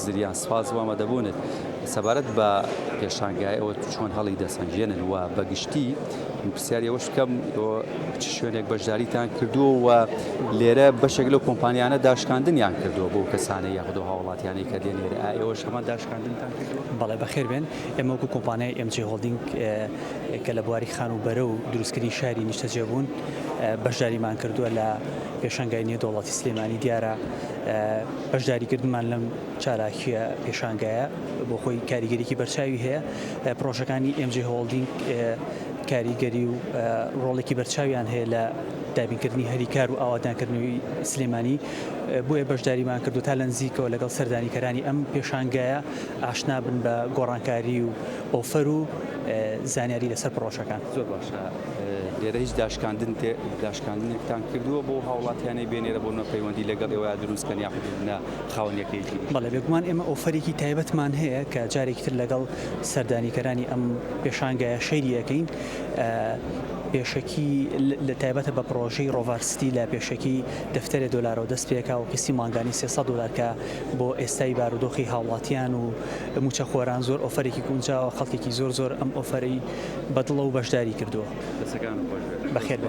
زریان سپاس بۆ ئامادەبوونت. سەبارەت بە پێشانگای ئەوە چۆن هەڵی دەسەنگێنن و بە گشتی من پرسیاری ئەوەش بکەم ئێوە چ شوێنێک بەشداریتان کردووە و لێرە بەشێک لەو کۆمپانیانە داشکاندنیان کردووە بۆ کەسانەی یاخود ئەو هاوڵاتیانەی کە دێن لێرە ئایا ئێوەش هەمان داشکاندنتان کردووە؟ بەڵێ بەخێر بێن. ئێمە وەکو کۆمپانیای MJ Holding کە لە بواری خانووبەرە و دروستکردنی شاری نیشتەجێبوون بەشداریمان کردووە لە پێشانگای نێودەوڵەتی سلێمانی دیارە بەشداریکردنمان لەم چالاکییە پێشانگایە بۆ خۆی کاریگەریی بەرچاوی هەیە پرۆژەکانی MJ Holding کاریگەری و ڕۆڵێکی بەرچاویان هەیە لە دابینکردنی هەلی کار و ئاوادانکردنەوەی سلێمانی بۆیە بەشداریمان کردو تا لە نزیکەوە لەگەڵ سەردانیکەرانی ئەم پێشانگایە ئاشنا بن بە گۆڕانکاری و ئۆفەر و زانیاری لەسەر پڕۆژەکان. زۆر باشە لێرە هیچ داشکاندن داشکاندنێکتان کردووە بۆ هاوڵاتیانەی بێنێرە بۆ نە پەیوەندی لەگەڵ ئێوە دروست کەن یاخود نە خاوەنیەکەیەکی بەڵێ بێگومان ئێمە ئۆفەرێکی تایبەتمان هەیە کە جارێکی تر لەگەڵ سەردانیکەرانی ئەم پێشانگایە share ی ئەکەین پێشەکی لە تایبەتە بە پڕۆژەی ڕۆڤار ستی لە پێشەکی دەفتەرێ دۆلارەوە دەست پێکا و قیستی مانگانی 300 دۆلار کە بۆ ئێستای بارودۆخی هاوڵاتیان و مووچەخۆران زۆر ئۆفەرێکی گونجاوە، خەڵکێکی زۆر زۆر ئەم ئۆفەرەی بەدڵە و بەشداری کردووە. دەستەکانت خۆش بێت. بەخێر بێن.